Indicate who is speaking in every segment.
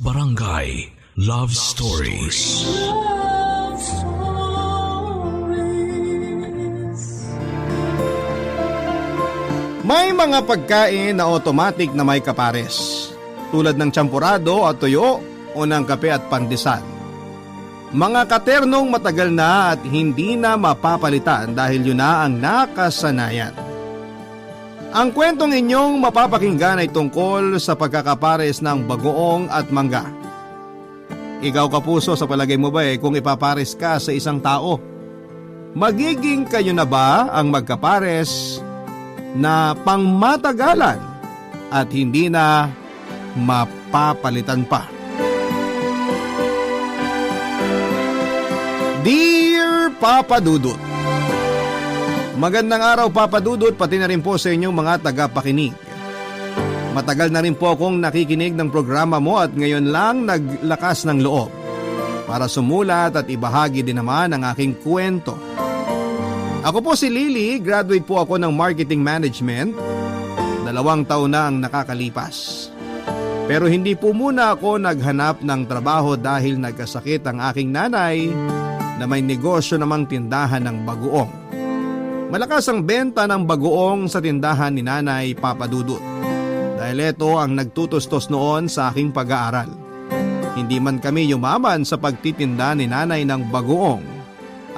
Speaker 1: Barangay Love Stories.
Speaker 2: Love Stories.
Speaker 3: May mga pagkain na automatic na may kapares, tulad ng champurado at tuyo o ng kape at pandesal. Mga katernong matagal na at hindi na mapapalitan dahil yun na ang nakasanayan. Ang kwentong inyong mapapakinggan ay tungkol sa pagkakapares ng bagoong at mangga. Ikaw kapuso, sa palagay mo ba kung ipapares ka sa isang tao, magiging kayo na ba ang magkapares na pangmatagalan at hindi na mapapalitan pa? Dear Papa Dudut, magandang araw Papa Dudut, pati na rin po sa inyong mga tagapakinig. Matagal na rin po akong nakikinig ng programa mo at ngayon lang naglakas ng loob para sumulat at ibahagi din naman ang aking kwento. Ako po si Lily, graduate po ako ng Marketing Management. 2 taon na ang nakakalipas. Pero hindi po muna ako naghanap ng trabaho dahil nagkasakit ang aking nanay na may negosyo namang tindahan ng bagoong. Malakas ang benta ng bagoong sa tindahan ni Nanay Papa Dudut dahil ito ang nagtutustos noon sa aking pag-aaral. Hindi man kami yumaman sa pagtitinda ni Nanay ng bagoong,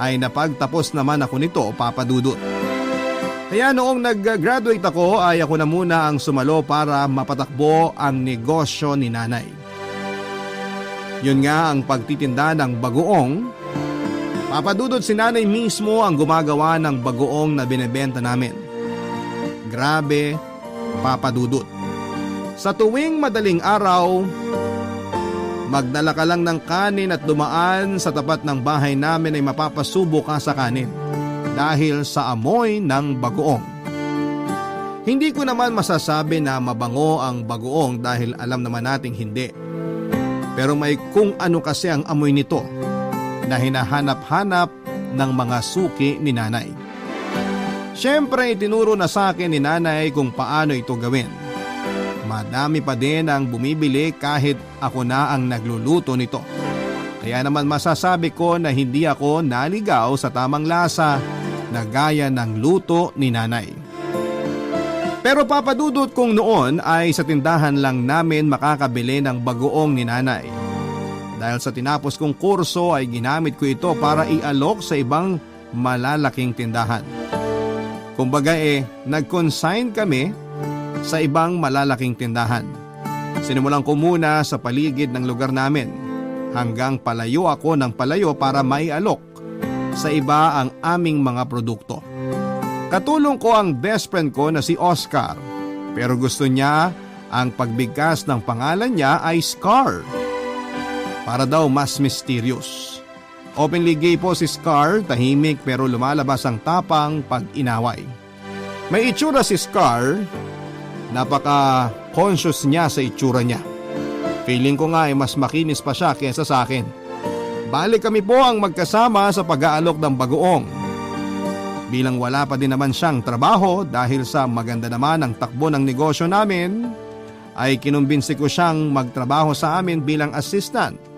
Speaker 3: ay napagtapos naman ako nito, Papa Dudut. Kaya noong nag-graduate ako ay ako na muna ang sumalo para mapatakbo ang negosyo ni Nanay. Yun nga ang pagtitinda ng bagoong. Papa Dudut, si Nanay mismo ang gumagawa ng bagoong na binebenta namin. Grabe, Papa Dudut. Sa tuwing madaling araw, magdala ka lang ng kanin at dumaan sa tapat ng bahay namin ay mapapasubo ka sa kanin dahil sa amoy ng bagoong. Hindi ko naman masasabi na mabango ang bagoong dahil alam naman nating hindi. Pero may kung ano kasi ang amoy nito na hinahanap-hanap ng mga suki ni Nanay. Siyempre itinuro na sa akin ni Nanay kung paano ito gawin. Madami pa din ang bumibili kahit ako na ang nagluluto nito. Kaya naman masasabi ko na hindi ako naligaw sa tamang lasa na gaya ng luto ni Nanay. Pero Papa Dudut, kung noon ay sa tindahan lang namin makakabili ng bagoong ni Nanay. Dahil sa tinapos kong kurso ay ginamit ko ito para ialok sa ibang malalaking tindahan. Kumbaga nag-consign kami sa ibang malalaking tindahan. Sinimulan ko muna sa paligid ng lugar namin hanggang palayo ako ng palayo para maialok sa iba ang aming mga produkto. Katulong ko ang best friend ko na si Oscar, pero gusto niya ang pagbigkas ng pangalan niya ay Scar, para daw mas mysterious. Openly gay po si Scar, tahimik pero lumalabas ang tapang pag inaway. May itsura si Scar, napaka-conscious niya sa itsura niya. Feeling ko nga mas makinis pa siya kesa sa akin. Balik kami po ang magkasama sa pag-aalok ng bagoong. Bilang wala pa din naman siyang trabaho dahil sa maganda naman ang takbo ng negosyo namin, ay kinumbinsi ko siyang magtrabaho sa amin bilang assistant.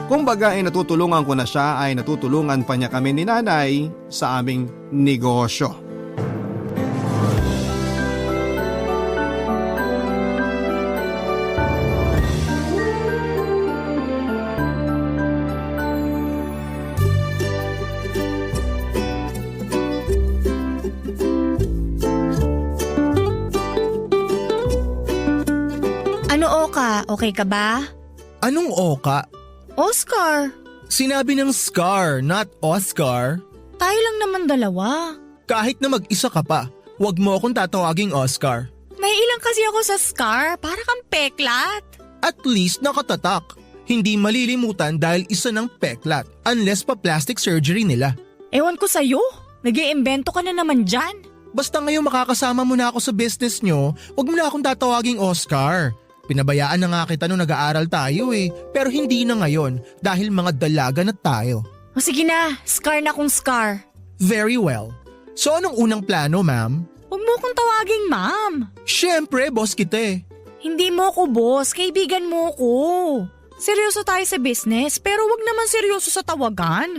Speaker 3: Kumbaga natutulungan ko na siya ay natutulungan pa niya kami ni Nanay sa aming negosyo.
Speaker 4: Ano Oka? Okay ka ba?
Speaker 5: Anong Oka?
Speaker 4: Oscar!
Speaker 5: Sinabi ng Scar, not Oscar.
Speaker 4: Tayo lang naman dalawa.
Speaker 5: Kahit na mag-isa ka pa, wag mo akong tatawaging Oscar.
Speaker 4: May ilang kasi ako sa Scar, para kang peklat.
Speaker 5: At least nakatatak. Hindi malilimutan dahil isa ng peklat unless pa plastic surgery nila.
Speaker 4: Ewan ko sa'yo, nag-iimbento ka na naman dyan.
Speaker 5: Basta ngayon makakasama mo na ako sa business nyo, wag mo na akong tatawaging Oscar. Pinabayaan na nga kita nung nag-aaral tayo pero hindi na ngayon dahil mga dalaga na tayo.
Speaker 4: O sige na, Scar na kung Scar.
Speaker 5: Very well. So anong unang plano, ma'am?
Speaker 4: Huwag mo kong tawaging ma'am.
Speaker 5: Siyempre, boss kita
Speaker 4: Hindi mo ko boss, kaibigan mo ko. Seryoso tayo sa business pero wag naman seryoso sa tawagan.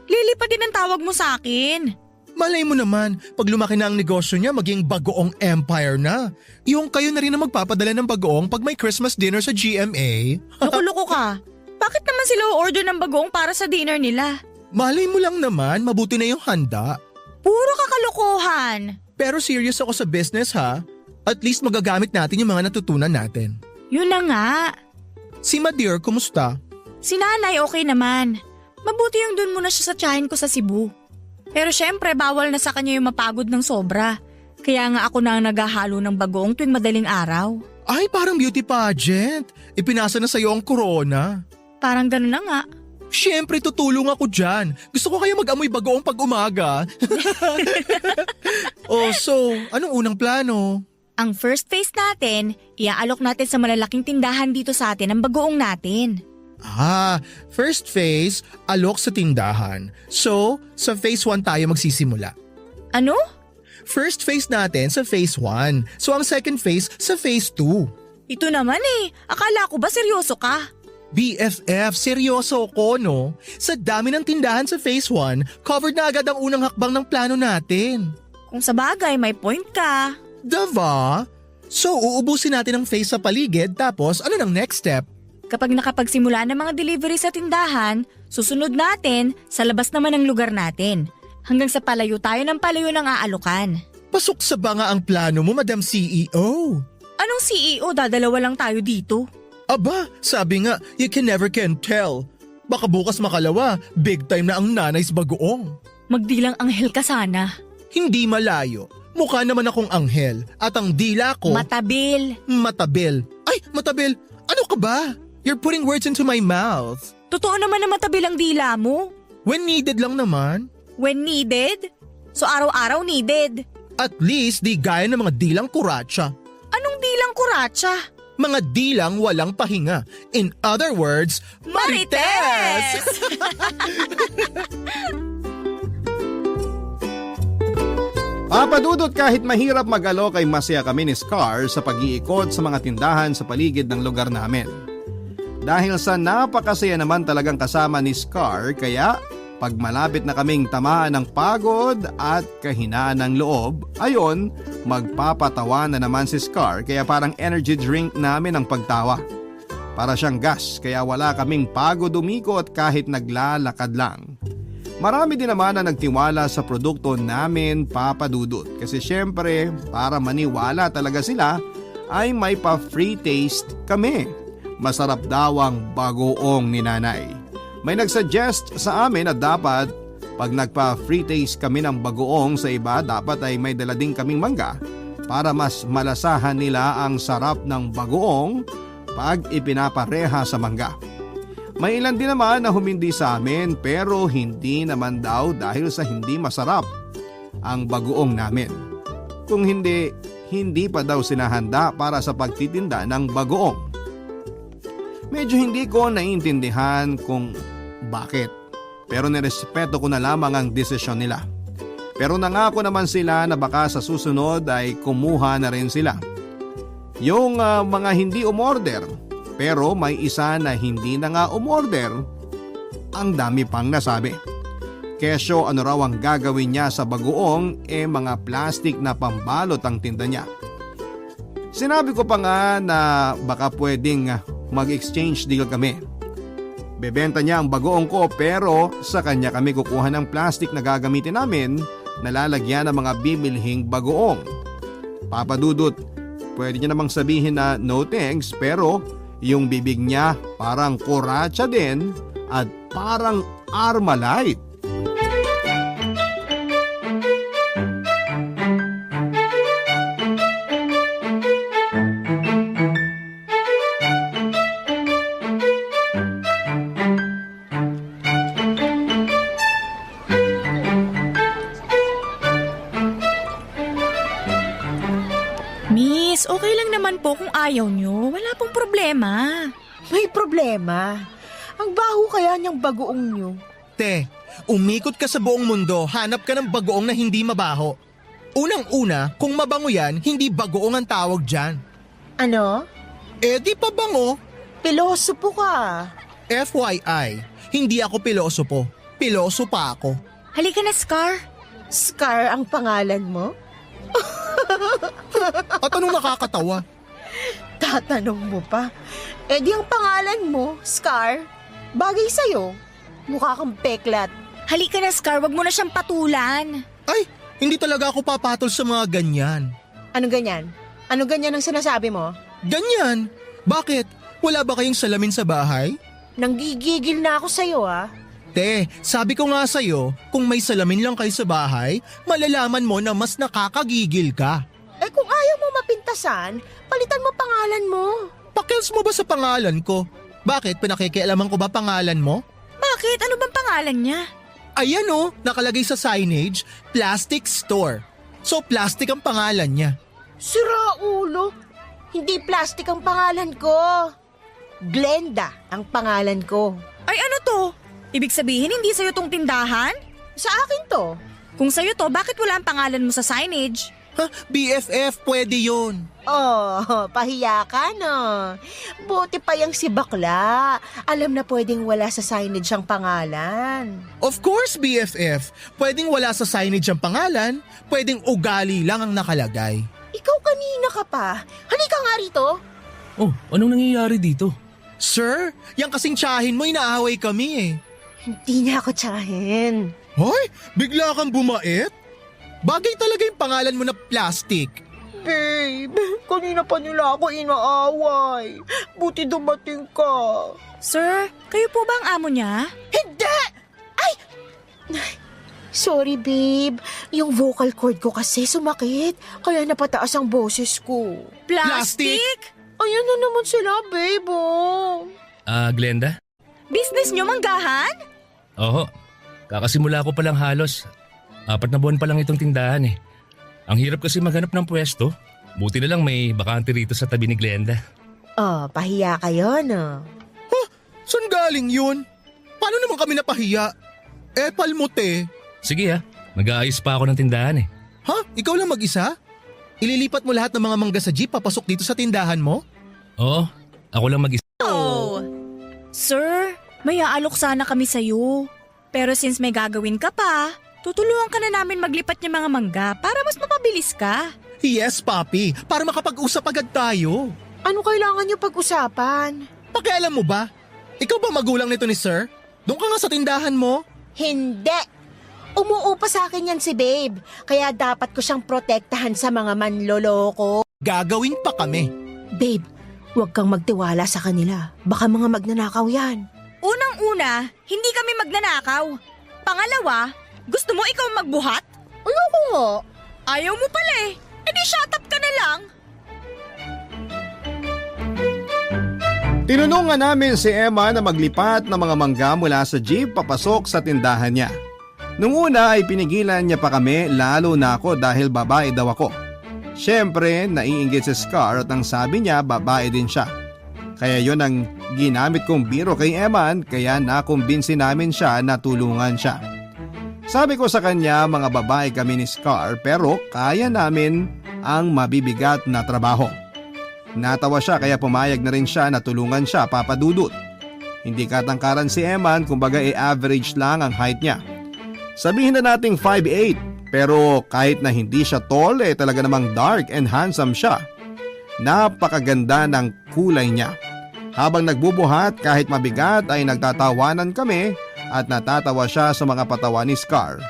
Speaker 4: Lili pa din ang tawag mo sa akin.
Speaker 5: Malay mo naman, pag lumaki na ang negosyo niya, maging bagoong empire na. Yung kayo na rin ang magpapadala ng bagoong pag may Christmas dinner sa GMA.
Speaker 4: Loko-loko ka. Bakit naman sila o-order ng bagoong para sa dinner nila?
Speaker 5: Malay mo lang naman, mabuti na yung handa.
Speaker 4: Puro kakalokohan.
Speaker 5: Pero serious ako sa business ha. At least magagamit natin yung mga natutunan natin.
Speaker 4: Yun na nga.
Speaker 5: Si Madir, kumusta?
Speaker 4: Si nanay okay naman. Mabuti yung dun muna siya sa tiyahin ko sa Cebu. Pero syempre bawal na sa kanya yung mapagod ng sobra. Kaya nga ako na ang naghahalo ng bagoong tuwing madaling araw.
Speaker 5: Ay, parang beauty pageant. Ipinasa na sa'yo ang corona.
Speaker 4: Parang ganun na nga.
Speaker 5: Siyempre, tutulong ako dyan. Gusto ko kayo mag-amoy bagoong pag umaga. Oh, so, anong unang plano?
Speaker 4: Ang first phase natin, iaalok natin sa malalaking tindahan dito sa atin ang bagoong natin.
Speaker 5: First phase, alok sa tindahan. So, sa phase 1 tayo magsisimula.
Speaker 4: Ano?
Speaker 5: First phase natin sa phase 1. So, ang second phase sa phase 2.
Speaker 4: Ito naman akala ko ba seryoso ka?
Speaker 5: BFF, seryoso ko no? Sa dami ng tindahan sa phase 1, covered na agad ang unang hakbang ng plano natin.
Speaker 4: Kung sa bagay, may point ka.
Speaker 5: Diba? So, uubusin natin ang phase sa paligid tapos ano nang next step?
Speaker 4: Kapag nakapagsimula ng mga delivery sa tindahan, susunod natin sa labas naman ng lugar natin. Hanggang sa palayo tayo ng palayo ng aalokan.
Speaker 5: Pasok sa banga ang plano mo, Madam CEO.
Speaker 4: Anong CEO? Dadalawa lang tayo dito.
Speaker 5: Aba, sabi nga, you can never can tell. Baka bukas makalawa, big time na ang nanay's bagoong.
Speaker 4: Magdilang anghel ka sana.
Speaker 5: Hindi malayo. Mukha naman akong anghel at ang dila ko…
Speaker 4: Matabil.
Speaker 5: Matabil. Ay, matabil. Ano ka ba? You're putting words into my mouth.
Speaker 4: Totoo naman na matabil ang dila mo.
Speaker 5: When needed lang naman.
Speaker 4: When needed? So araw-araw needed.
Speaker 5: At least di gaya ng mga dilang kuratsa.
Speaker 4: Anong dilang kuratsa?
Speaker 5: Mga dilang walang pahinga. In other words,
Speaker 4: Marites!
Speaker 3: Papadudot kahit mahirap mag-alok ay masaya kami ni Scar sa pag-iikot sa mga tindahan sa paligid ng lugar namin. Dahil sa napakasaya naman talagang kasama ni Scar kaya pag malapit na kaming tamaan ng pagod at kahinaan ng loob, ayon, magpapatawa na naman si Scar kaya parang energy drink namin ang pagtawa. Para siyang gas kaya wala kaming pagod umikot kahit naglalakad lang. Marami din naman na nagtiwala sa produkto namin, Papadudot, kasi syempre para maniwala talaga sila ay may pa-free taste kami. Masarap daw ang bagoong ni nanay. May nagsuggest sa amin na dapat pag nagpa-free taste kami ng bagoong sa iba dapat ay may dala din kaming mangga para mas malasahan nila ang sarap ng bagoong pag ipinapareha sa mangga. May ilan din naman na humindi sa amin pero hindi naman daw dahil sa hindi masarap ang bagoong namin. Kung hindi pa daw sinahanda para sa pagtitinda ng bagoong. Medyo hindi ko naiintindihan kung bakit, pero nirespeto ko na lamang ang desisyon nila. Pero nangako naman sila na baka sa susunod ay kumuha na rin sila. Yung mga hindi umorder, pero may isa na hindi na nga umorder, ang dami pang nasabi. Kesyo ano raw ang gagawin niya sa bagoong mga plastic na pambalot ang tinda niya. Sinabi ko pa nga na baka pwedeng mag-exchange deal kami. Bebenta niya ang bagoong ko pero sa kanya kami kukuha ng plastic na gagamitin namin na lalagyan ng mga bibilhing bagoong. Papadudot, pwede niya namang sabihin na no thanks pero yung bibig niya parang kuratsa din at parang Armalite.
Speaker 4: Miss, okay lang naman po kung ayaw nyo. Wala pong problema.
Speaker 2: May problema. Ang baho kaya niyang bagoong niyo.
Speaker 5: Te, umikot ka sa buong mundo, hanap ka ng bagoong na hindi mabaho. Unang-una, kung mabango yan, hindi bagoong ang tawag dyan.
Speaker 2: Ano?
Speaker 5: Di pabango.
Speaker 2: Pilosopo ka.
Speaker 5: FYI, hindi ako pilosopo. Piloso pa ako.
Speaker 4: Halika na, Scar.
Speaker 2: Scar ang pangalan mo?
Speaker 5: At anong nakakatawa?
Speaker 2: Tatanong mo pa. Di ang pangalan mo, Scar. Bagay sa'yo. Mukha kang peklat.
Speaker 4: Halika na, Scar. Wag mo na siyang patulan.
Speaker 5: Ay, hindi talaga ako papatol sa mga ganyan.
Speaker 2: Ano ganyan? Ano ganyan ang sinasabi mo?
Speaker 5: Ganyan? Bakit? Wala ba kayong salamin sa bahay?
Speaker 2: Nanggigigil na ako sa'yo
Speaker 5: Te, sabi ko nga sa'yo, kung may salamin lang kayo sa bahay, malalaman mo na mas nakakagigil ka.
Speaker 2: Kung ayaw mo mapintasan, palitan mo pangalan mo.
Speaker 5: Pakils mo ba sa pangalan ko? Bakit? Pinakikialaman ko ba pangalan mo?
Speaker 4: Bakit? Ano bang pangalan niya?
Speaker 5: Ayan nakalagay sa signage, Plastic Store. So plastic ang pangalan niya.
Speaker 2: Sira ulo. Hindi plastic ang pangalan ko. Glenda ang pangalan ko.
Speaker 4: Ay, ano to? Ibig sabihin, hindi sa'yo tong tindahan?
Speaker 2: Sa akin to.
Speaker 4: Kung sa'yo to, bakit wala ang pangalan mo sa signage?
Speaker 5: BFF, pwede yun.
Speaker 2: Oh, pahiya ka no. Buti pa yung si bakla. Alam na pwedeng wala sa signage ang pangalan.
Speaker 5: Of course, BFF. Pwedeng wala sa signage ang pangalan, pwedeng ugali lang ang nakalagay.
Speaker 2: Ikaw kanina ka pa. Halika nga rito.
Speaker 1: Oh, anong nangyayari dito?
Speaker 5: Sir, yang kasing tsahin mo, inaaway kami
Speaker 2: Hindi niya ako tsahin.
Speaker 5: Hoy, bigla kang bumait? Bagay talaga yung pangalan mo na plastic.
Speaker 2: Babe, kanina pa nila ako inaaway. Buti dumating ka.
Speaker 4: Sir, kayo po ba ang amo niya?
Speaker 2: Hindi! Ay! Sorry, babe. Yung vocal cord ko kasi sumakit. Kaya napataas ang boses ko.
Speaker 4: Plastic?
Speaker 2: Ayan na naman sila, babe.
Speaker 1: Glenda?
Speaker 4: Business niyo manggahan?
Speaker 1: Oo. Kakasimula ko palang halos. 4 na buwan pa lang itong tindahan Ang hirap kasi maghanap ng pwesto. Buti na lang may bakante rito sa tabi ni Glenda.
Speaker 2: Pahiya kayo, no?
Speaker 5: Saan galing yun? Paano naman kami napahiya? Palmote.
Speaker 1: Sige mag-aayos pa ako ng tindahan
Speaker 5: Ikaw lang mag-isa? Ililipat mo lahat ng mga mangga sa jeep papasok dito sa tindahan mo?
Speaker 1: Oo, ako lang mag-isa.
Speaker 4: Oh. Sir, may aalok sana kami sa'yo. Pero since may gagawin ka pa, tutulungan ka na namin maglipat ng mga mangga para mas mapabilis ka.
Speaker 5: Yes, papi. Para makapag-usap agad tayo.
Speaker 2: Ano kailangan niyo pag-usapan?
Speaker 5: Pakialam mo ba? Ikaw ba magulang nito ni sir? Doon ka nga sa tindahan mo.
Speaker 2: Hindi. Umuupa sa akin yan si babe. Kaya dapat ko siyang protektahan sa mga manloloko.
Speaker 5: Gagawin pa kami.
Speaker 2: Babe, huwag kang magtiwala sa kanila. Baka mga magnanakaw yan.
Speaker 4: Unang-una, hindi kami magnanakaw. Pangalawa, gusto mo ikaw magbuhat?
Speaker 2: Ayoko nga.
Speaker 4: Ayaw mo pala di shut up ka na lang.
Speaker 3: Tinulungan namin si Emma na maglipat ng mga mangga mula sa jeep papasok sa tindahan niya. Nung una ay pinigilan niya pa kami lalo na ako dahil babae daw ako. Siyempre, naiinggit si Scar at ang sabi niya babae din siya. Kaya yon ang ginamit kong biro kay Eman kaya nakumbinsi namin siya na tulungan siya. Sabi ko sa kanya mga babae kami ni Scar pero kaya namin ang mabibigat na trabaho. Natawa siya kaya pumayag na rin siya na tulungan siya papadudot. Hindi katangkaran si Eman kumbaga average lang ang height niya. Sabihin na nating 5'8", pero kahit na hindi siya tall talaga namang dark and handsome siya. Napakaganda ng kulay niya. Habang nagbubuhat kahit mabigat ay nagtatawanan kami at natatawa siya sa mga patawa ni Scar.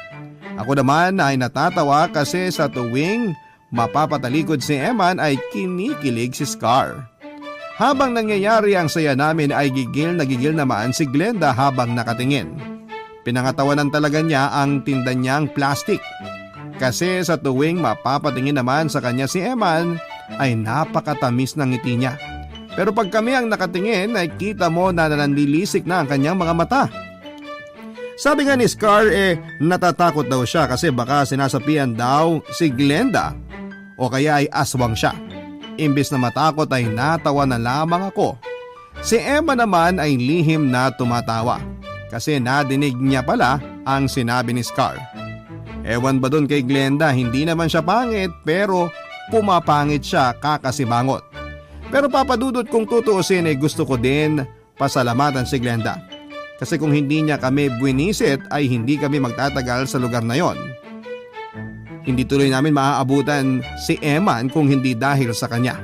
Speaker 3: Ako naman ay natatawa kasi sa tuwing mapapatalikod si Eman ay kinikilig si Scar. Habang nangyayari ang saya namin ay gigil naman si Glenda habang nakatingin. Pinangatawanan talaga niya ang tinda niyang plastic. Kasi sa tuwing mapapatingin naman sa kanya si Eman ay napakatamis ng ngiti niya. Pero pag kami ang nakatingin ay kita mo na nanlilisik na ang kanyang mga mata. Sabi nga ni Scar natatakot daw siya kasi baka sinasapian daw si Glenda o kaya ay aswang siya. Imbis na matakot ay natawa na lamang ako. Si Emma naman ay lihim na tumatawa. Kasi nadinig niya pala ang sinabi ni Scar. Ewan ba dun kay Glenda, hindi naman siya pangit pero pumapangit siya kakasimangot. Pero papadudot kung tutuusin ay gusto ko din pasalamatan si Glenda. Kasi kung hindi niya kami buwinisit ay hindi kami magtatagal sa lugar na yon. Hindi tuloy namin maaabutan si Eman kung hindi dahil sa kanya.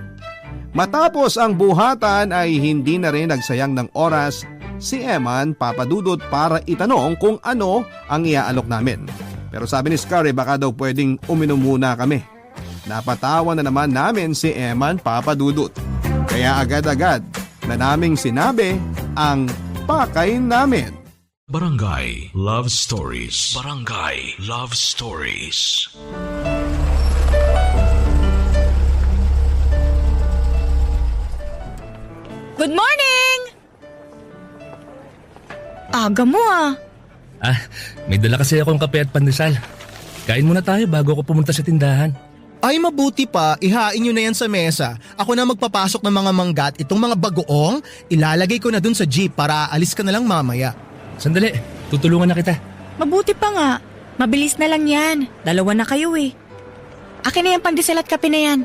Speaker 3: Matapos ang buhatan ay hindi na rin nagsayang ng oras si Eman, papadudot para itanong kung ano ang iaalok namin. Pero sabi ni Scar baka daw pwedeng uminom muna kami. Napatawa na naman namin si Eman, papadudot. Kaya agad-agad na naming sinabi ang pakay namin.
Speaker 6: Barangay Love Stories. Barangay Love Stories.
Speaker 4: Good morning! Aga mo ah.
Speaker 1: May dala kasi akong kape at pandesal. Kain muna tayo bago ako pumunta sa tindahan.
Speaker 5: Ay mabuti pa, ihain nyo na yan sa mesa. Ako na magpapasok ng mga manggat, itong mga bagoong, ilalagay ko na dun sa jeep para aalis ka na lang mamaya.
Speaker 1: Sandali, tutulungan na kita.
Speaker 4: Mabuti pa nga. Mabilis na lang yan. Dalawa na kayo eh. Akin na yung pandesal at kape na yan.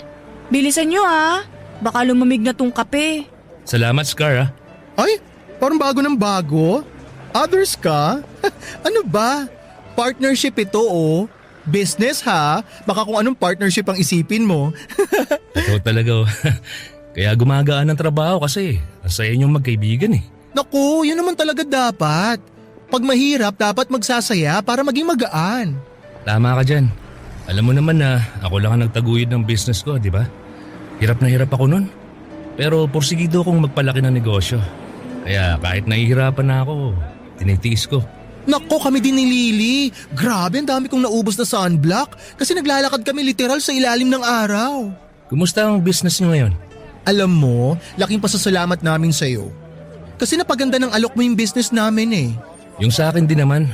Speaker 4: Bilisan nyo ah. Baka lumamig na tong kape.
Speaker 1: Salamat, Scar.
Speaker 5: Ay, parang bago ng bago. Others ka? Ano ba? Partnership ito oh. Business ha? Baka kung anong partnership ang isipin mo.
Speaker 1: Totoo talaga. Kaya gumagaan ang trabaho kasi ang saya niyong magkaibigan eh.
Speaker 5: Naku, yun naman talaga dapat. Pag mahirap, dapat magsasaya para maging magaan.
Speaker 1: Tama ka dyan. Alam mo naman na ako lang ang nagtaguyod ng business ko, di ba? Hirap na hirap ako nun. Pero porsigido akong magpalaki ng negosyo. Kaya kahit nahihirapan na ako, tinitiis ko.
Speaker 5: Naku, kami din ni Lily. Grabe, ang dami kong naubos na sunblock kasi naglalakad kami literal sa ilalim ng araw.
Speaker 1: Kumusta ang business niyo ngayon?
Speaker 5: Alam mo, laking pasasalamat namin sa'yo. Kasi napaganda ng alok mo yung business namin eh.
Speaker 1: Yung sa akin din naman.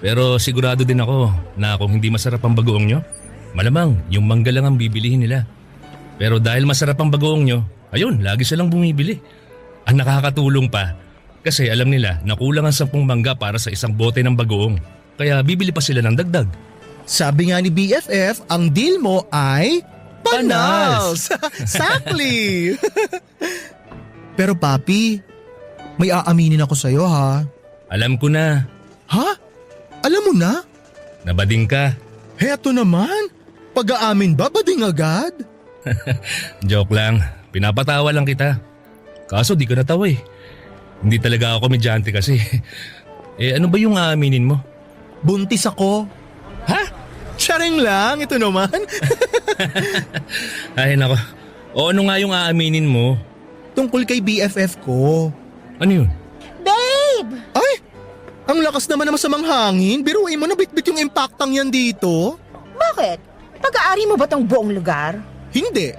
Speaker 1: Pero sigurado din ako na kung hindi masarap ang bagoong nyo, malamang yung mangga lang ang bibilihin nila. Pero dahil masarap ang bagoong nyo, ayun, lagi silang bumibili. Ang nakakatulong pa, kasi alam nila na kulang ang 10 mangga para sa isang bote ng bagoong. Kaya bibili pa sila ng dagdag.
Speaker 5: Sabi nga ni BFF, ang deal mo ay panals! Exactly! Pero papi, may aaminin ako sa'yo ha.
Speaker 1: Alam ko na,
Speaker 5: Ha? Alam mo na?
Speaker 1: nabading ka.
Speaker 5: Heto naman, pag-aamin ba bading agad?
Speaker 1: Joke lang, pinapatawa lang kita. Kaso di ka natawa eh. Hindi talaga ako komedyante kasi. Ano ba yung aaminin mo?
Speaker 5: Buntis ako.
Speaker 1: Ha?
Speaker 5: Charing lang, ito naman.
Speaker 1: Ay nako. O ano nga yung aaminin mo?
Speaker 5: Tungkol kay BFF ko.
Speaker 1: Ano yun?
Speaker 2: Babe!
Speaker 5: Ay! Ang lakas naman ng masamang hangin. Biruin mo na bitbit yung impactang yan dito.
Speaker 2: Bakit? Pag-aari mo ba tong buong lugar?
Speaker 5: Hindi.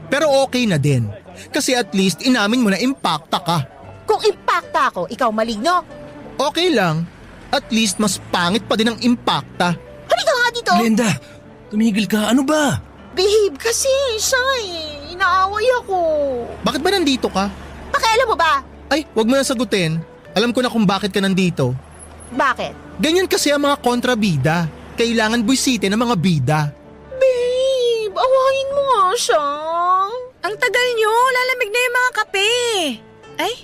Speaker 5: Pero okay na din. Kasi at least inamin mo na impacta ka.
Speaker 2: Kung impacta ako, ikaw maligno.
Speaker 5: Okay lang. At least mas pangit pa din ang impacta.
Speaker 2: Halika nga dito!
Speaker 1: Glenda, tumigil ka. Ano ba?
Speaker 2: Behave kasi, siya inaaway ako.
Speaker 5: Bakit ba nandito ka?
Speaker 2: Pakialam mo ba?
Speaker 5: Ay, wag mo na sagutin. Alam ko na kung bakit ka nandito.
Speaker 2: Bakit?
Speaker 5: Ganyan kasi ang mga kontrabida. Kailangan buisitin ng mga bida.
Speaker 2: Babe, awayin mo nga siya.
Speaker 4: Ang tagal nyo, lalamig na yung mga kape. Ay,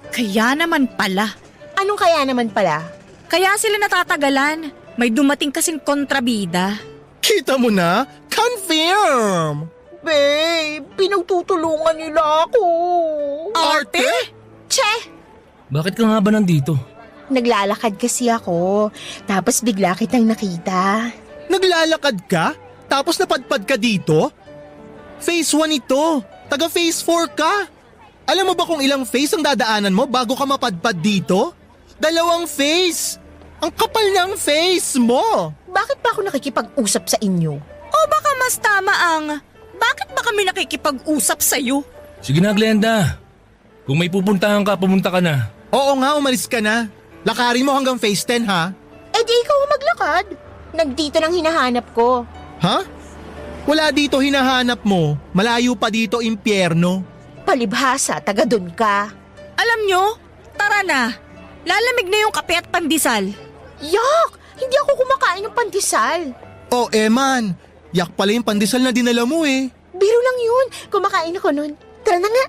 Speaker 4: kaya naman pala.
Speaker 2: Anong kaya naman pala?
Speaker 4: Kaya sila natatagalan. May dumating kasing kontrabida.
Speaker 5: Kita mo na? Confirm!
Speaker 2: Babe, pinagtutulungan nila ako.
Speaker 5: Arte?
Speaker 2: Che!
Speaker 1: Bakit ka nga ba nandito?
Speaker 2: Naglalakad kasi ako, tapos bigla kitang nakita.
Speaker 5: Naglalakad ka? Tapos napadpad ka dito? Phase 1 ito. Taga phase 4 ka. Alam mo ba kung ilang phase ang dadaanan mo bago ka mapadpad dito? 2 phase. Ang kapal ng face mo.
Speaker 2: Bakit ba ako nakikipag-usap sa inyo?
Speaker 4: O baka mas tama ang, bakit ba kami nakikipag-usap sa'yo?
Speaker 1: Sige na Glenda. Kung may pupuntahan ka, pumunta ka na.
Speaker 5: Oo nga, umalis ka na. Lakarin mo hanggang phase 10 ha?
Speaker 2: Eh di ikaw ang maglakad. Nagdito nang hinahanap ko.
Speaker 5: Ha? Wala dito hinahanap mo. Malayo pa dito, impyerno.
Speaker 2: Palibhasa, taga dun ka.
Speaker 4: Alam nyo, tara na. Lalamig na yung kape at pandesal.
Speaker 2: Yak! Hindi ako kumakain ng pandesal.
Speaker 5: Oh, Eman. Yak pala yung pandesal na dinala mo eh.
Speaker 2: Biro lang yun. Kumakain ako nun. Tara na nga.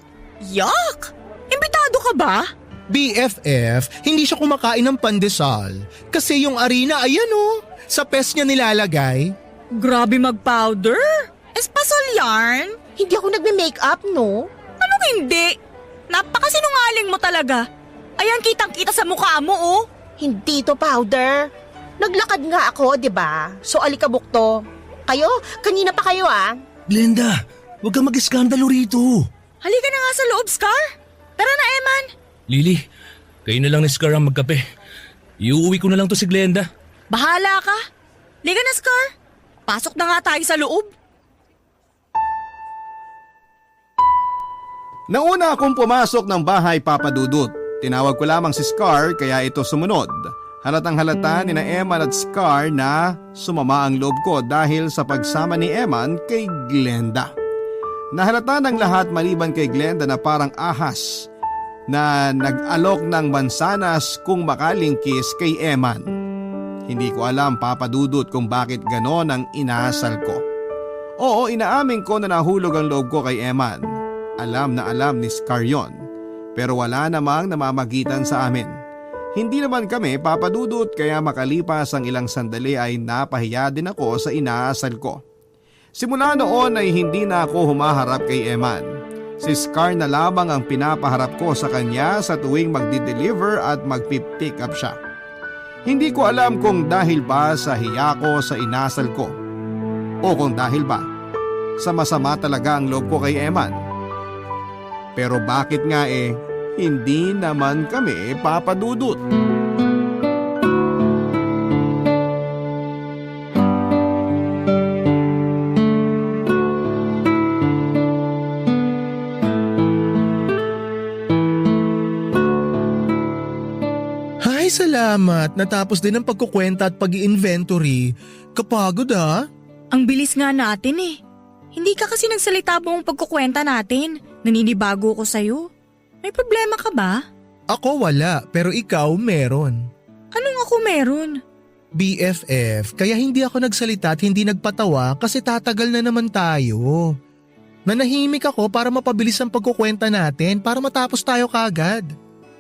Speaker 4: Yuck! Imbitado ka ba?
Speaker 5: BFF, hindi siya kumakain ng pandesal. Kasi yung arena, ayan oh, sa pes niya nilalagay.
Speaker 4: Grabe mag-powder. Espasol yarn?
Speaker 2: Hindi ako nagme-makeup, no?
Speaker 4: Anong hindi? Napakasinungaling mo talaga. Ayan, kitang-kita sa mukha mo, oh.
Speaker 2: Hindi to powder. Naglakad nga ako, di ba? So alikabok to. Kayo? Kanina pa kayo, ah.
Speaker 1: Glenda, huwag kang mag-iskandalo rito.
Speaker 4: Halika na nga sa loob, Scar. Tara na, Eman.
Speaker 1: Lily, kayo na lang ni Scar ang magkape. Iuwi ko na lang to si Glenda.
Speaker 4: Bahala ka. Halika na, Scar. Pasok na nga tayo sa loob.
Speaker 3: Nauna akong pumasok ng bahay, Papa Dudut. Tinawag ko lamang si Scar kaya ito sumunod. Halatang halata ni na Eman at Scar na sumama ang loob ko dahil sa pagsama ni Eman kay Glenda. Nahalata ng lahat maliban kay Glenda na parang ahas na nag-alok ng mansanas kung makalingkis kay Eman. Hindi ko alam, Papa Dudut, kung bakit ganon ang inaasal ko. Oo, inaamin ko na nahulog ang loob ko kay Eman. Alam na alam ni Scar yon, pero wala namang namamagitan sa amin. Hindi naman kami papadudot kaya makalipas ang ilang sandali ay napahiya din ako sa inaasal ko. Simula noon ay hindi na ako humaharap kay Eman. Si Scar na lamang ang pinapaharap ko sa kanya sa tuwing magdi-deliver at magpipick up siya. Hindi ko alam kung dahil ba sa hiya ko sa inasal ko o kung dahil ba sa masama talaga ang loob ko kay Eman. Pero bakit nga hindi naman kami papadudot?
Speaker 5: Ay, salamat. Natapos din ang pagkukwenta at pag-i-inventory. Kapagod ha?
Speaker 4: Ang bilis nga natin eh. Hindi ka kasi nagsalita buong pagkukwenta natin. Naninibago ko sa'yo. May problema ka ba?
Speaker 5: Ako wala, pero ikaw meron.
Speaker 4: Anong ako meron?
Speaker 5: BFF, kaya hindi ako nagsalita at hindi nagpatawa kasi tatagal na naman tayo. Nanahimik ako para mapabilis ang pagkukwenta natin para matapos tayo kagad.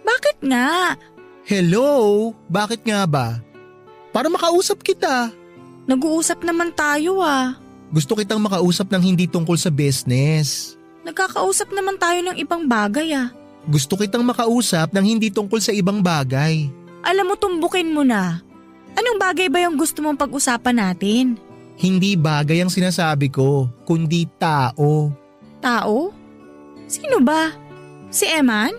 Speaker 4: Bakit nga?
Speaker 5: Hello? Bakit nga ba? Para makausap kita.
Speaker 4: Nag-uusap naman tayo ah.
Speaker 5: Gusto kitang makausap ng hindi tungkol sa business.
Speaker 4: Nagkakausap naman tayo ng ibang bagay ah.
Speaker 5: Gusto kitang makausap ng hindi tungkol sa ibang bagay.
Speaker 4: Alam mo, tumbukin mo na. Anong bagay ba yung gusto mong pag-usapan natin?
Speaker 5: Hindi bagay ang sinasabi ko, kundi tao.
Speaker 4: Tao? Sino ba? Si Eman?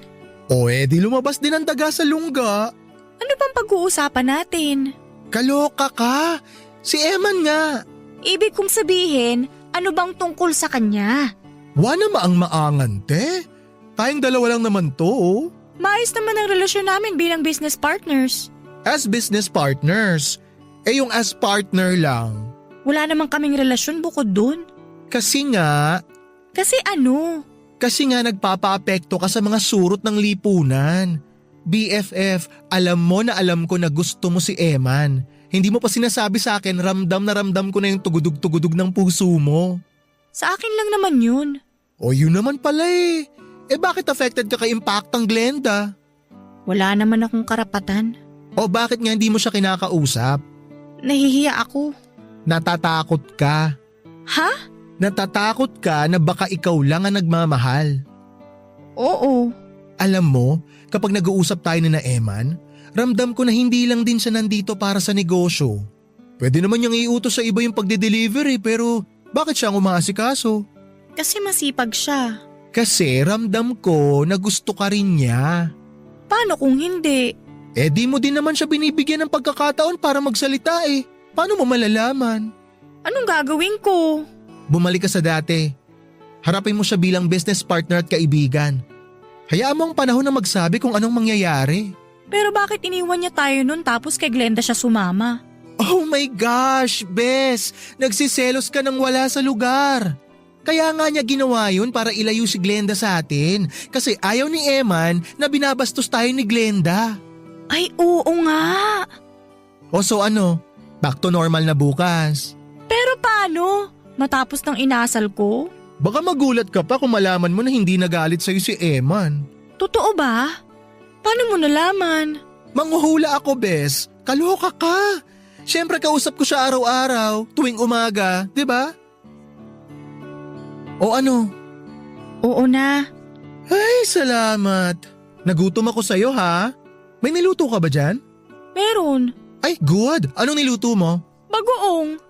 Speaker 5: O di lumabas din ang daga sa lungga.
Speaker 4: Ano bang pag-uusapan natin?
Speaker 5: Kaloka ka! Si Eman nga!
Speaker 4: Ibig kong sabihin, ano bang tungkol sa kanya?
Speaker 5: Wala maang maangante. Tayong dalawa lang naman to.
Speaker 4: Maayos naman ang relasyon namin bilang business partners.
Speaker 5: As business partners. Yung as partner lang.
Speaker 4: Wala namang kaming relasyon bukod dun.
Speaker 5: Kasi nga nagpapaapekto ka sa mga surot ng lipunan. BFF, alam mo na alam ko na gusto mo si Eman. Hindi mo pa sinasabi sa akin, ramdam na ramdam ko na yung tugudug-tugudug ng puso mo.
Speaker 4: Sa akin lang naman yun.
Speaker 5: O yun naman pala bakit affected ka kay Impactang Glenda?
Speaker 4: Wala naman akong karapatan.
Speaker 5: O bakit nga hindi mo siya kinakausap?
Speaker 4: Nahihiya ako.
Speaker 5: Natatakot ka.
Speaker 4: Ha?
Speaker 5: Natatakot ka na baka ikaw lang ang nagmamahal.
Speaker 4: Oo.
Speaker 5: Alam mo, kapag nag-uusap tayo na Eman, ramdam ko na hindi lang din siya nandito para sa negosyo. Pwede naman niyang iutos sa iba yung pagde-delivery pero bakit siya ang umaasikaso?
Speaker 4: Kasi masipag siya.
Speaker 5: Kasi ramdam ko na gusto ka rin niya.
Speaker 4: Paano kung hindi?
Speaker 5: Di mo din naman siya binibigyan ng pagkakataon para magsalita Paano mo malalaman?
Speaker 4: Anong gagawin ko?
Speaker 5: Bumalik ka sa dati. Harapin mo siya bilang business partner at kaibigan. Hayaan mo ang panahon na magsabi kung anong mangyayari.
Speaker 4: Pero bakit iniwan niya tayo nun tapos kay Glenda siya sumama?
Speaker 5: Oh my gosh, Bes! Nagsiselos ka nang wala sa lugar. Kaya nga niya ginawa yun para ilayo si Glenda sa atin. Kasi ayaw ni Eman na binabastos tayo ni Glenda.
Speaker 4: Ay, oo nga.
Speaker 5: O so ano? Back to normal na bukas.
Speaker 4: Pero paano? Matapos ng inasal ko?
Speaker 5: Baka magulat ka pa kung malaman mo na hindi nagalit sa'yo si Eman.
Speaker 4: Totoo ba? Paano mo nalaman?
Speaker 5: Manghuhula ako, Bes. Kaloka ka. Siyempre kausap ko siya araw-araw, tuwing umaga, di ba? O ano?
Speaker 4: Oo na.
Speaker 5: Ay, salamat. Nagutom ako sa'yo ha. May niluto ka ba dyan?
Speaker 4: Meron.
Speaker 5: Ay, good. Anong niluto mo?
Speaker 4: Bagoong.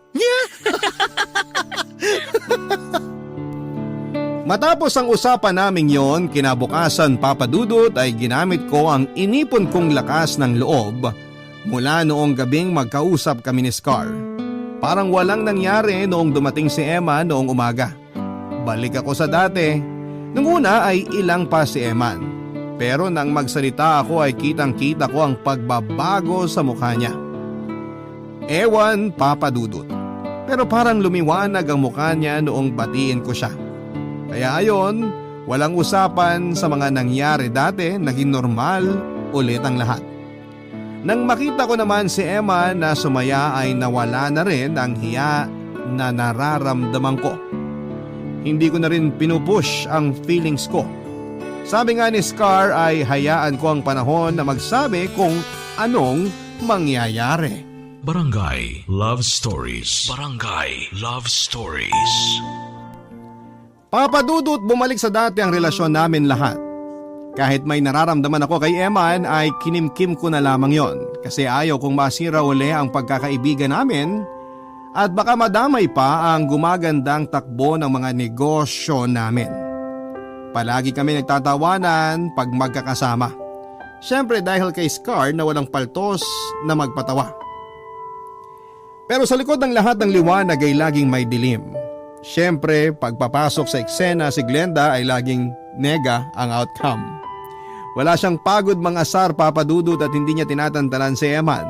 Speaker 3: Matapos ang usapan naming yon, kinabukasan Papa Dudut ay ginamit ko ang inipon kong lakas ng loob mula noong gabing magkausap kami ni Scar. Parang walang nangyari noong dumating si Emma noong umaga. Balik ako sa dati. Nung una ay ilang pa si Eman. Pero nang magsalita ako ay kitang-kita ko ang pagbabago sa mukha niya. Ewan, Papa Dudut. Pero parang lumiwanag ang mukha niya noong batiin ko siya. Kaya ayon, walang usapan sa mga nangyari dati, naging normal ulit ang lahat. Nang makita ko naman si Emma na sumaya ay nawala na rin ang hiya na nararamdaman ko. Hindi ko na rin pinupush ang feelings ko. Sabi nga ni Scar ay hayaan ko ang panahon na magsabi kung anong mangyayari.
Speaker 6: Barangay Love Stories. Barangay Love Stories.
Speaker 3: Papa Dudut, bumalik sa dati ang relasyon namin lahat. Kahit may nararamdaman ako kay Eman ay kinimkim ko na lamang yon kasi ayaw kong masira uli ang pagkakaibigan namin at baka madamay pa ang gumagandang takbo ng mga negosyo namin. Palagi kami nagtatawanan pag magkakasama. Siyempre dahil kay Scar na walang paltos na magpatawa. Pero sa likod ng lahat ng liwanag ay laging may dilim. Siyempre, pagpapasok sa eksena si Glenda ay laging nega ang outcome. Wala siyang pagod mangasar, Papa Dudut, at hindi niya tinatantanan si Eman.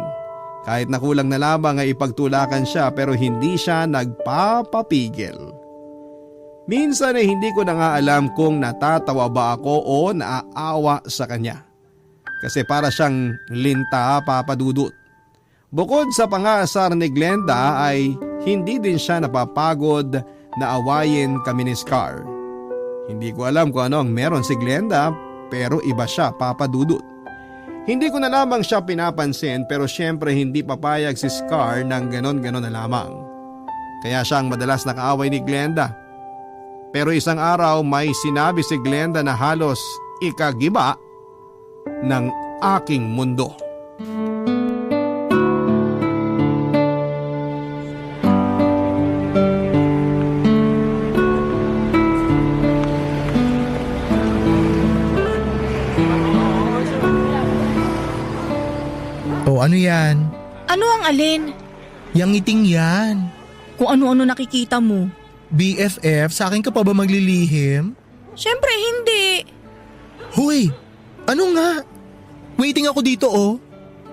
Speaker 3: Kahit nakulang na lamang ay ipagtulakan siya pero hindi siya nagpapapigil. Minsan ay hindi ko na nga alam kung natatawa ba ako o naaawa sa kanya. Kasi para siyang linta, Papa Dudut. Bukod sa pangasar ni Glenda ay hindi din siya napapagod na awayin kami ni Scar. Hindi ko alam kung ano ang meron si Glenda pero iba siya, Papa Dudut. Hindi ko na lamang siya pinapansin pero syempre hindi papayag si Scar ng ganon-ganon na lamang. Kaya siya ang madalas nakaaway ni Glenda. Pero isang araw may sinabi si Glenda na halos ikagiba ng aking mundo.
Speaker 5: O ano yan?
Speaker 4: Ano ang alin?
Speaker 5: Yang ngiting yan.
Speaker 4: Kung ano-ano nakikita mo.
Speaker 5: BFF, sa akin ka pa ba maglilihim?
Speaker 4: Siyempre hindi.
Speaker 5: Hoy, ano nga? Waiting ako dito oh.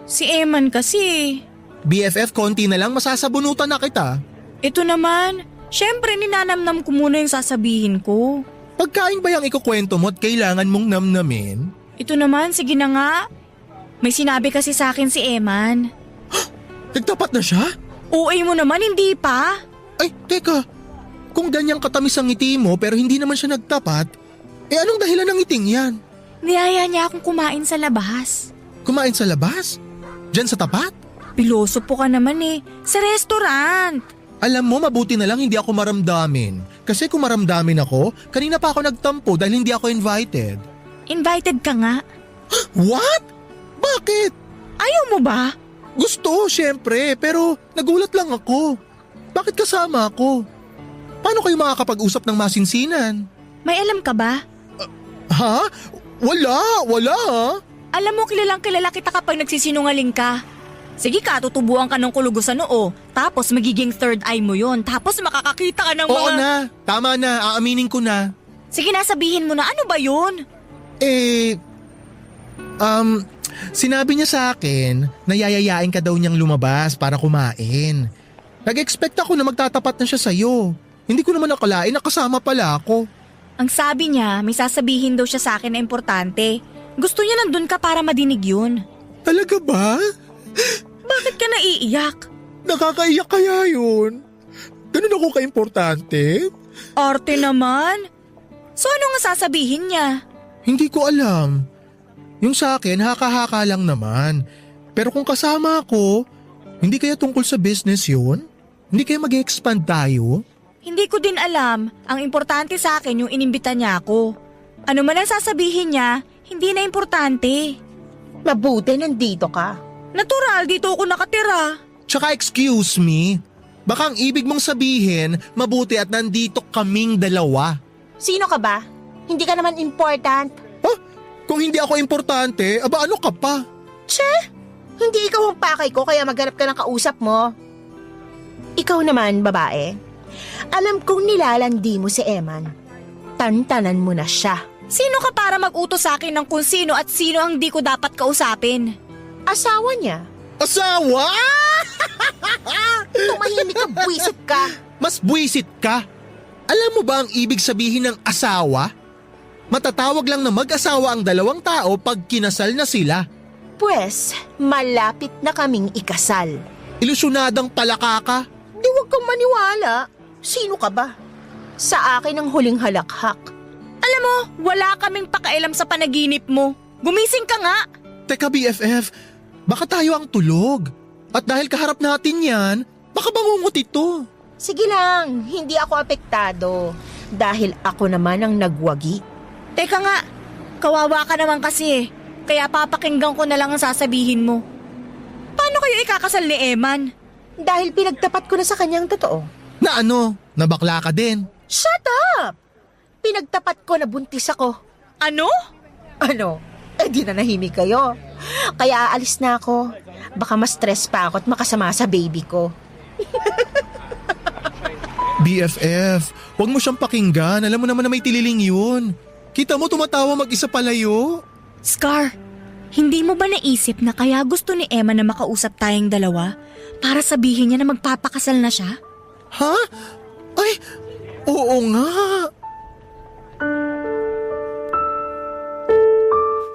Speaker 4: Si Eman kasi.
Speaker 5: BFF, konti na lang masasabunutan na kita.
Speaker 4: Ito naman, siyempre ninanamnam ko muna yung sasabihin ko.
Speaker 5: Pagkain ba yung ikukwento mo at kailangan mong namnamin?
Speaker 4: Ito naman, sige na nga. May sinabi kasi sa akin si Eman.
Speaker 5: Nagtapat na siya?
Speaker 4: OA mo naman, hindi pa.
Speaker 5: Ay, teka. Kung ganyang katamis ang ngiti mo pero hindi naman siya nagtapat, anong dahilan ng ngiting yan?
Speaker 4: Niyaya niya akong kumain sa labas.
Speaker 5: Kumain sa labas? Diyan sa tapat?
Speaker 4: Piloso po ka naman eh. Sa restaurant.
Speaker 5: Alam mo, mabuti na lang hindi ako maramdamin. Kasi kung maramdamin ako, kanina pa ako nagtampo dahil hindi ako invited.
Speaker 4: Invited ka nga.
Speaker 5: What? Bakit?
Speaker 4: Ayaw mo ba?
Speaker 5: Gusto, syempre, pero nagulat lang ako. Bakit kasama ako? Paano kayo makakapag-usap ng masinsinan?
Speaker 4: May alam ka ba?
Speaker 5: Ha? Wala ha?
Speaker 4: Alam mo, kilalang kilala kita kapag nagsisinungaling ka. Sige ka, tutubuan ka ng kulugo sa noo. Tapos magiging third eye mo yon. Tapos makakakita ka ng mga...
Speaker 5: Oo na, tama na, aaminin ko na.
Speaker 4: Sige na, sabihin mo na, ano ba yun?
Speaker 5: Sinabi niya sa akin na yayayain ka daw niyang lumabas para kumain. Nag-expect ako na magtatapat na siya sa'yo. Hindi ko naman nakalain na kasama pala ako.
Speaker 4: Ang sabi niya, may sasabihin daw siya sa akin na importante. Gusto niya nandun ka para madinig yun.
Speaker 5: Talaga ba?
Speaker 4: Bakit ka naiiyak?
Speaker 5: Nakakaiyak kaya yun? Ganun ako ka-importante?
Speaker 4: Arte naman. So ano nga sasabihin niya?
Speaker 5: Hindi ko alam. Yung sa akin, haka-haka lang naman. Pero kung kasama ako, hindi kaya tungkol sa business yun? Hindi kaya mag-expand tayo?
Speaker 4: Hindi ko din alam. Ang importante sa akin yung inimbita niya ako. Ano man ang sasabihin niya, hindi na importante.
Speaker 2: Mabuti nandito ka.
Speaker 4: Natural, dito ako nakatira.
Speaker 5: Tsaka excuse me, baka ang ibig mong sabihin, mabuti at nandito kaming dalawa.
Speaker 2: Sino ka ba? Hindi ka naman important.
Speaker 5: Kung hindi ako importante, aba ano ka pa?
Speaker 2: Hindi ikaw ang pakay ko kaya maghanap ka ng kausap mo. Ikaw naman, babae. Alam kong nilalandi mo si Eman. Tantanan mo na siya.
Speaker 4: Sino ka para mag-utos sa akin ng kung sino at sino ang di ko dapat kausapin?
Speaker 2: Asawa niya.
Speaker 5: Asawa?
Speaker 2: Tumahimik ka, buwisit ka.
Speaker 5: Mas buwisit ka. Alam mo ba ang ibig sabihin ng asawa? Matatawag lang na mag-asawa ang dalawang tao pag kinasal na sila.
Speaker 2: Pwes, malapit na kaming ikasal.
Speaker 5: Ilusyonadang palaka ka.
Speaker 2: Di wag kang maniwala. Sino ka ba? Sa akin ang huling halakhak.
Speaker 4: Alam mo, wala kaming pakailam sa panaginip mo. Gumising ka nga.
Speaker 5: Teka BFF, baka tayo ang tulog. At dahil kaharap natin yan, baka bangungot ito.
Speaker 2: Sige lang, hindi ako apektado. Dahil ako naman ang nagwagi.
Speaker 4: Teka nga, kawawa ka naman kasi eh. Kaya papakinggan ko na lang ang sasabihin mo. Paano kayo ikakasal ni Eman?
Speaker 2: Dahil pinagtapat ko na sa kanyang totoo.
Speaker 5: Na ano, nabakla ka din.
Speaker 2: Shut up! Pinagtapat ko na buntis ako.
Speaker 4: Ano?
Speaker 2: Ano? Eh di na nahimik kayo. Kaya aalis na ako. Baka ma-stress pa ako at makasama sa baby ko.
Speaker 5: BFF, huwag mo siyang pakinggan. Alam mo naman na may tililing yun. Kita mo tumatawa mag-isa palayo.
Speaker 4: Scar, hindi mo ba naisip na kaya gusto ni Emma na makausap tayong dalawa para sabihin niya na magpapakasal na siya?
Speaker 5: Ha? Ay, oo nga.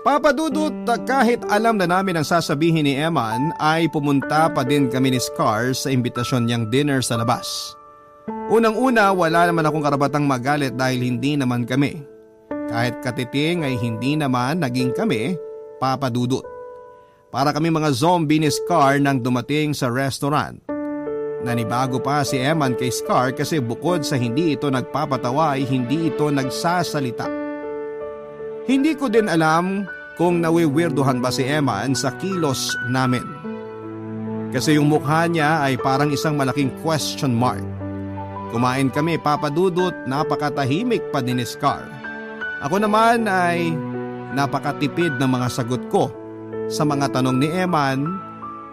Speaker 3: Papa Dudut, kahit alam na namin ang sasabihin ni Eman ay pumunta pa din kami ni Scar sa imbitasyon niyang dinner sa labas. Unang-una, wala naman akong karabatang magalit dahil hindi naman kami. Kahit katiting ay hindi naman naging kami, Papa Dudut. Para kami mga zombie ni Scar nang dumating sa restaurant. Nanibago pa si Eman kay Scar kasi bukod sa hindi ito nagpapatawa ay hindi ito nagsasalita. Hindi ko din alam kung nawiwirduhan ba si Eman sa kilos namin. Kasi yung mukha niya ay parang isang malaking question mark. Kumain kami, Papa Dudut, napakatahimik pa din ni Scar. Ako naman ay napakatipid ng mga sagot ko sa mga tanong ni Eman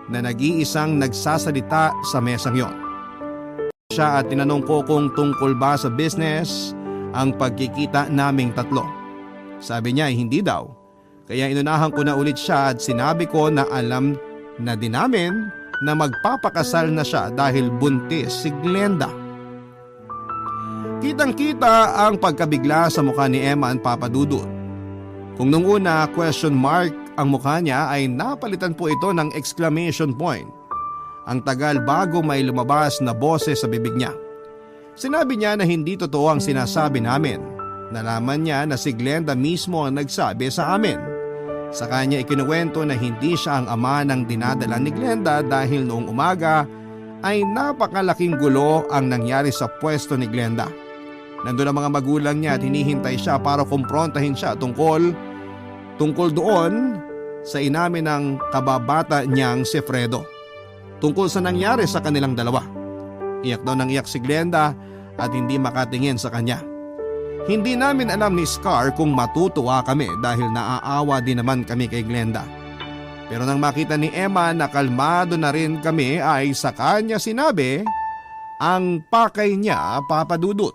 Speaker 3: na nag-iisang nagsasalita sa mesang yon. Siya at tinanong ko kung tungkol ba sa business ang pagkikita naming tatlo. Sabi niya ay hindi daw. Kaya inunahan ko na ulit siya at sinabi ko na alam na din namin na magpapakasal na siya dahil buntis si Glenda. Kitang-kita ang pagkabigla sa mukha ni Eman, Papa Dudut. Kung nung una question mark ang mukha niya ay napalitan po ito ng exclamation point. Ang tagal bago may lumabas na boses sa bibig niya. Sinabi niya na hindi totoo ang sinasabi namin. Nalaman niya na si Glenda mismo ang nagsabi sa amin. Sa kanya ikinuwento na hindi siya ang ama ng dinadala ni Glenda dahil noong umaga ay napakalaking gulo ang nangyari sa pwesto ni Glenda. Nandun ang mga magulang niya at hinihintay siya para kumprontahin siya tungkol doon sa inamin ng kababata niyang si Fredo. Tungkol sa nangyari sa kanilang dalawa. Iyak daw nang iyak si Glenda at hindi makatingin sa kanya. Hindi namin alam ni Scar kung matutuwa kami dahil naaawa din naman kami kay Glenda. Pero nang makita ni Emma na kalmado na rin kami ay sa kanya sinabi ang pakay niya, Papa Dudut.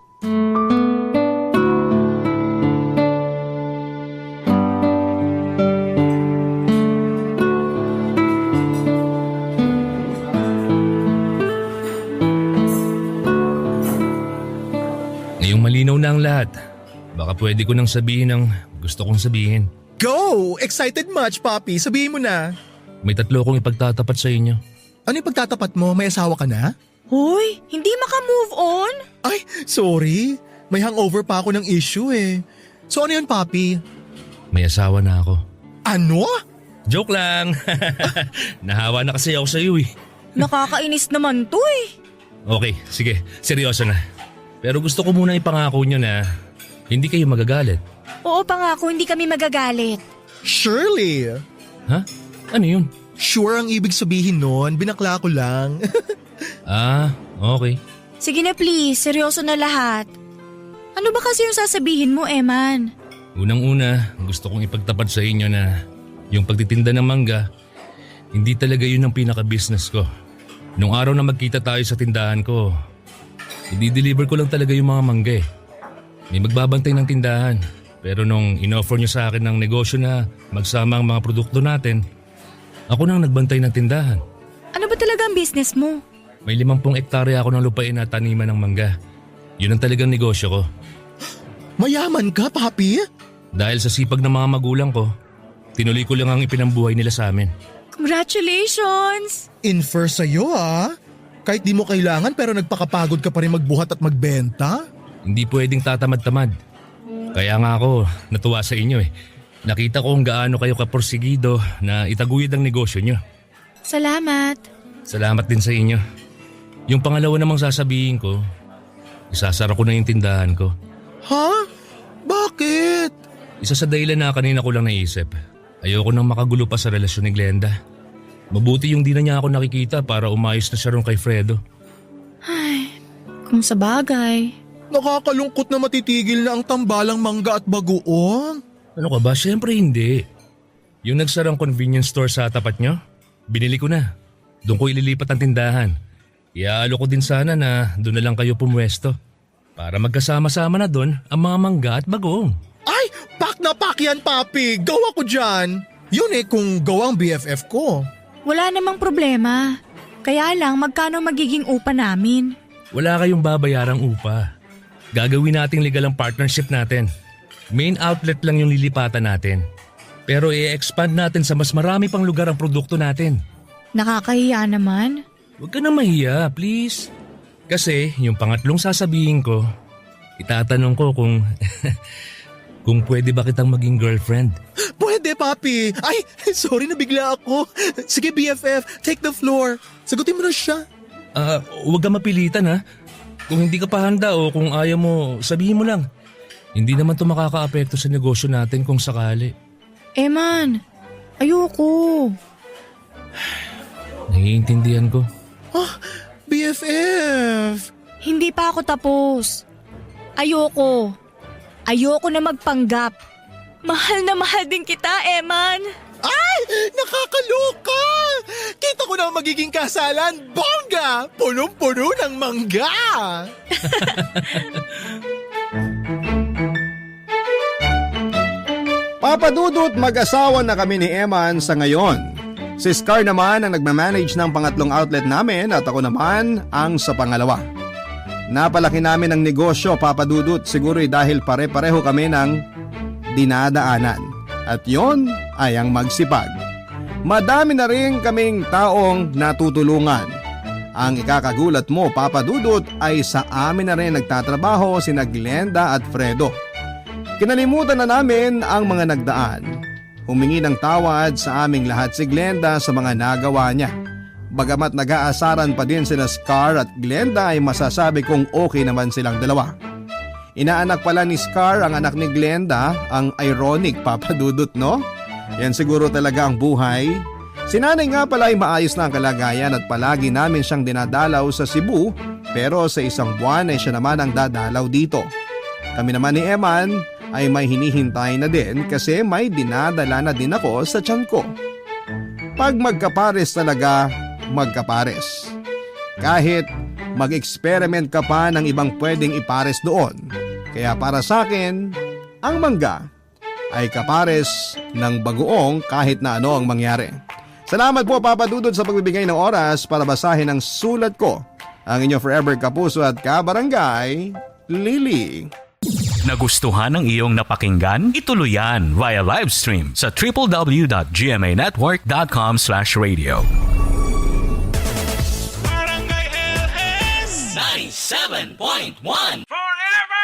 Speaker 1: Ngayong malinaw na ang lahat. Baka pwede ko nang sabihin ang gusto kong sabihin.
Speaker 5: Go! Excited much, Papi. Sabihin mo na.
Speaker 1: May tatlo kong ipagtatapat sa inyo.
Speaker 5: Ano yung pagtatapat mo? May asawa ka na?
Speaker 4: Hoy, hindi maka-move on?
Speaker 5: Ay, sorry. May hangover pa ako ng issue eh. So ano yun, papi?
Speaker 1: May asawa na ako.
Speaker 5: Ano?
Speaker 1: Joke lang. Nahawa na kasi ako sa iyo eh.
Speaker 4: Nakakainis naman to eh.
Speaker 1: Okay, sige. Seryoso na. Pero gusto ko muna ipangako nyo na hindi kayo magagalit.
Speaker 4: Oo, pangako hindi kami magagalit.
Speaker 5: Shirley!
Speaker 1: Ha? Ano yun?
Speaker 5: Sure ang ibig sabihin nun, binakla ko lang.
Speaker 1: Ah, okay.
Speaker 4: Sige na please, seryoso na lahat. Ano ba kasi yung sasabihin mo, Eman?
Speaker 1: Unang-una, gusto kong ipagtapat sa inyo na yung pagtitinda ng mangga, hindi talaga yun ang pinaka-business ko. Nung araw na magkita tayo sa tindahan ko, i-deliver ko lang talaga yung mga mangga eh. May magbabantay ng tindahan. Pero nung in-offer nyo sa akin ng negosyo na magsama ang mga produkto natin, ako nang nagbantay ng tindahan.
Speaker 4: Ano ba talaga ang business mo?
Speaker 1: May 50 hektarya ako ng lupain na taniman ng mangga. Yun ang talagang negosyo ko.
Speaker 5: Mayaman ka, papi?
Speaker 1: Dahil sa sipag ng mga magulang ko, tinuloy ko lang ang ipinambuhay nila sa amin.
Speaker 4: Congratulations!
Speaker 5: Infer sa'yo ah. Kahit di mo kailangan pero nagpakapagod ka pa rin magbuhat at magbenta?
Speaker 1: Hindi pwedeng tatamad-tamad. Kaya nga ako natuwa sa inyo eh. Nakita ko kung gaano kayo kaporsigido na itaguyod ang negosyo nyo.
Speaker 4: Salamat.
Speaker 1: Salamat din sa inyo. Yung pangalawa namang sasabihin ko, isasara ko na yung tindahan ko.
Speaker 5: Ha? Bakit?
Speaker 1: Isa sa dahilan na kanina ko lang naisip, ayoko nang makagulo pa sa relasyon ni Glenda. Mabuti yung di na niya ako nakikita para umayos na siya ron kay Fredo.
Speaker 4: Ay, kung sa bagay.
Speaker 5: Nakakalungkot na matitigil na ang tambalang mangga at bagoong.
Speaker 1: Ano ka ba? Siyempre hindi. Yung nagsarang convenience store sa tapat nyo, binili ko na. Doon ko ililipat ang tindahan. Iaalo ko din sana na doon na lang kayo pumwesto. Para magkasama-sama na doon ang mga mangga at bagoong.
Speaker 5: Ay, pak na pak yan, papi. Gawa ko dyan. Yun eh kung gawang BFF ko.
Speaker 4: Wala namang problema. Kaya lang magkano magiging upa namin?
Speaker 1: Wala kayong babayarang upa. Gagawin nating legal ang partnership natin. Main outlet lang yung lilipatan natin. Pero i-expand natin sa mas marami pang lugar ang produkto natin.
Speaker 4: Nakakahiya naman.
Speaker 1: Huwag ka na mahiya, please. Kasi yung pangatlong sasabihin ko, itatanong ko kung kung pwede ba kitang maging girlfriend.
Speaker 5: Pwede, papi. Ay, sorry nabigla ako. Sige, BFF, take the floor. Sagutin mo na siya.
Speaker 1: Huwag ka mapilitan ha. Kung hindi ka pa handa o kung ayaw mo, sabihin mo lang. Hindi naman to makakaapekto sa negosyo natin kung sakali.
Speaker 4: Eman, ayoko.
Speaker 1: Naiintindihan ko.
Speaker 5: BFF.
Speaker 4: Hindi pa ako tapos. Ayoko. Ayoko na magpanggap. Mahal na mahal din kita, Eman.
Speaker 5: Ay, nakakaloka. Kita ko na ang magiging kasalan. Bongga! Punong-puno ng mangga.
Speaker 3: Papadudot mag-asawa na kami ni Eman sa ngayon. Si Scar naman ang nagmamanage ng pangatlong outlet namin at ako naman ang sa pangalawa. Napalaki namin ang negosyo, Papadudot, siguro dahil pare-pareho kami ng dinadaanan. At yon ay ang magsipag. Madami na rin kaming taong natutulungan. Ang ikakagulat mo, Papadudot, ay sa amin na rin nagtatrabaho sina Glenda at Fredo. Kinalimutan na namin ang mga nagdaan. Humingi ng tawad sa aming lahat si Glenda sa mga nagawa niya. Bagamat nag-aasaran pa din sina Scar at Glenda ay masasabi kong okay naman silang dalawa. Inaanak pala ni Scar ang anak ni Glenda, ang ironic, Papadudot, no? Yan siguro talaga ang buhay. Si nanay nga pala ay maayos na ang kalagayan at palagi namin siyang dinadalaw sa Cebu, pero sa isang buwan ay siya naman ang dadalaw dito. Kami naman ni Eman ay may hinihintay na din kasi may dinadala na din ako sa tiyan ko. Pag magkapares talaga, magkapares. Kahit mag-experiment ka pa ng ibang pwedeng ipares doon. Kaya para sa akin, ang mangga ay kapares ng bagoong kahit na ano ang mangyari. Salamat po, Papadudod, sa pagbibigay ng oras para basahin ang sulat ko. Ang inyo forever kapuso at kabarangay, Lily.
Speaker 7: Nagustuhan ng iyong napakinggan? Ituloy yan via live stream sa www.gmanetwork.com/radio.
Speaker 6: Barangay LS 97.1 Forever